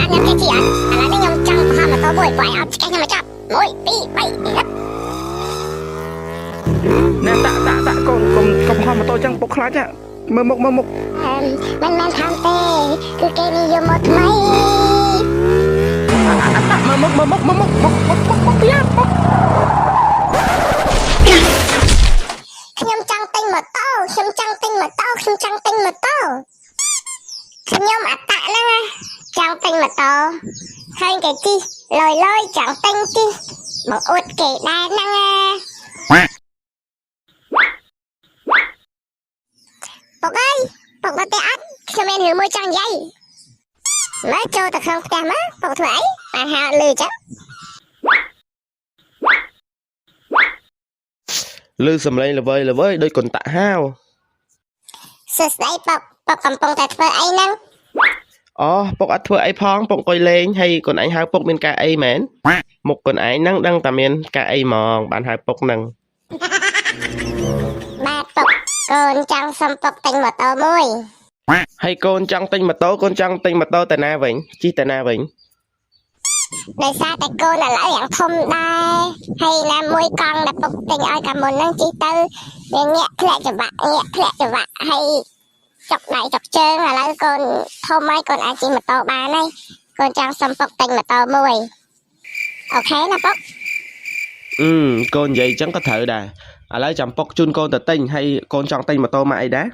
អត់ខ្ញុំចេះជិះអត់ឥឡូវនេះខ្ញុំចង់បង្ហោះម៉ូតូមួយបើឲ្យអត់ឆ្កេះខ្ញុំមកចាប់1 2 3ហឹប ណែតាក់តាក់តាក់កូនកុំកុំហោះម៉ូតូចឹងពុកខ្លាចមើលមុខមើលមុខ មិនមែនថោកទេគឺគេនិយមមកថ្មី តាក់មើលមុខមើលមុខមើលមុខមុខមុខមុខមុខទៀតមុខ ខ្ញុំចង់ទិញម៉ូតូខ្ញុំចង់ទិញម៉ូតូខ្ញុំចង់ទិញម៉ូតូខ្ញុំអត្តៈហ្នឹងណាចង់ទិញម៉ូតូហើយគេជិះលយលយចង់ទិញជិះមកអួតគេដែរហ្នឹងណាពុកអើយពុកមកទេអត់ខ្ញុំមានរឿងមួយចង់និយាយមើលចូលទៅក្នុងផ្ទះមកពុកធ្វើអីបានហៅលឺចឹង លឺសំឡេងល្វើយល្វើយដូចកុនតាក់ហាវ សួស្តីពុកពុកកំពុងតែធ្វើអីហ្នឹង អូពុកអត់ធ្វើអីផងពុកអង្គុយលេងហើយកូនឯងហៅពុកមានការអីមែនមុខកូនឯងហ្នឹងដឹងតែមានការអីហ្មងបានហៅពុកហ្នឹង បាទពុកកូនចង់សុំពុកទិញម៉ូតូមួយ ហើយកូនចង់ទិញម៉ូតូកូនចង់ទិញម៉ូតូទៅណាវិញជិះទៅណាវិញ ដោយសារតែកូនឥឡូវយ៉ាងធំដែរហើយណាមួយកង់ដែលពុកទិញឲ្យកាលមុនហ្នឹងជិះទៅវាញាក់ធ្លាក់ច្រវាក់ញាក់ធ្លាក់ច្រវាក់ហើយចុកដៃចុកជើងឥឡូវកូនធំហើយកូនអាចជិះម៉ូតូបានហើយកូនចង់សុំពុកទិញម៉ូតូមួយ OK ណាពុក អឺកូននិយាយចឹងក៏ត្រូវដែរឥឡូវចាំពុកជូនកូនទៅទិញហើយកូនចង់ទិញម៉ូតូមកអីដែរ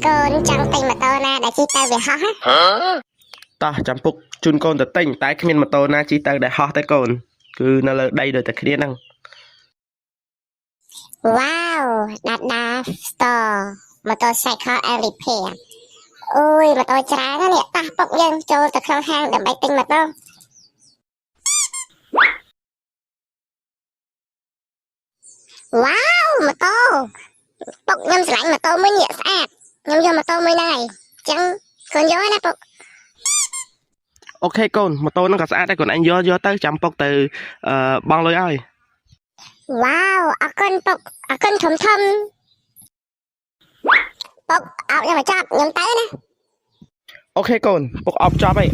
កូនចង់ទិញម៉ូតូណាដែលជិះទៅវាហោះណា តោះចាំពុកជូនកូនទៅទិញតែគ្មានម៉ូតូណាជិះទៅដែលហោះទេកូនគឺនៅលើដីដូចតែគ្នាហ្នឹង វ៉ាវ Dada Store Motorcycle and Repair អូយម៉ូតូច្រើនណាស់នេះតោះពុកយើងចូលទៅក្នុងហាងដើម្បីទិញម៉ូតូវ៉ាវម៉ូតូពុកខ្ញុំស្រឡាញ់ម៉ូតូមួយនេះស្អាតខ្ញុំយកម៉ូតូមួយហ្នឹងហើយអញ្ចឹងកូនយកណាពុក OK កូនម៉ូតូហ្នឹងក៏ស្អាតដែរកូនឯងយកយកទៅចាំពុកទៅអឺបង់លុយឲ្យ វ៉ាវអរគុណពុកអរគុណធំធំពុកអោបខ្ញុំមកចាប់ខ្ញុំទៅណា OK កូនពុកអបចប់ហើយ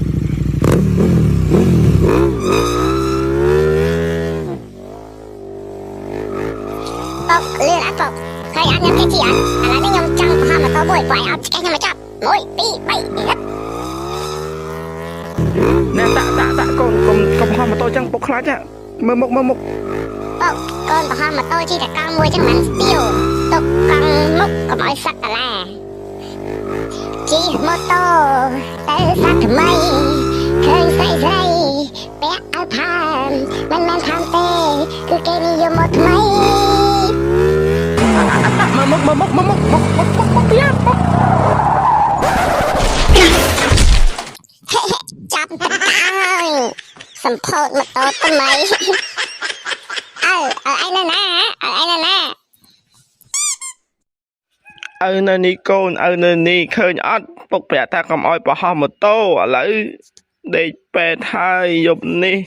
ពុកលឿនអត់ពុកហើយអត់ខ្ញុំចេះជិះអត់ឥឡូវនេះខ្ញុំចង់បង្ហោះម៉ូតូមួយបើឲ្យអត់ឆ្កេះខ្ញុំមកចាប់1 2 3ហឹប ណែតាក់តាក់តាក់កូនកុំកុំហោះម៉ូតូចឹងពុកខ្លាចមើលមុខមើលមុខ ពុកកូនបង្ហោះម៉ូតូជិះតែកង់មួយចឹងមិនស្ទៀវទុកកង់មុខកុំឲ្យសឹកកាឡាជិះម៉ូតូទៅសាថ្មីឃើញស្រីស្រីពាក់ឲ្យផើមមិនមែនថោកទេគឺគេនិយមមកថ្មី មើលមុខមើលមុខមើលមុខមុខមុខមុខមុខទៀតមុខ ចាប់តកាហើយសម្ផោតម៉ូតូថ្មីអើអើឯងនៅណាអើឯងនៅណា ឪនៅនេះកូនឪនៅនេះឃើញអត់ពុកប្រាប់ថាកុំឲ្យប្រហោះម៉ូតូឥឡូវដេកពេទ្យហើយយប់នេះ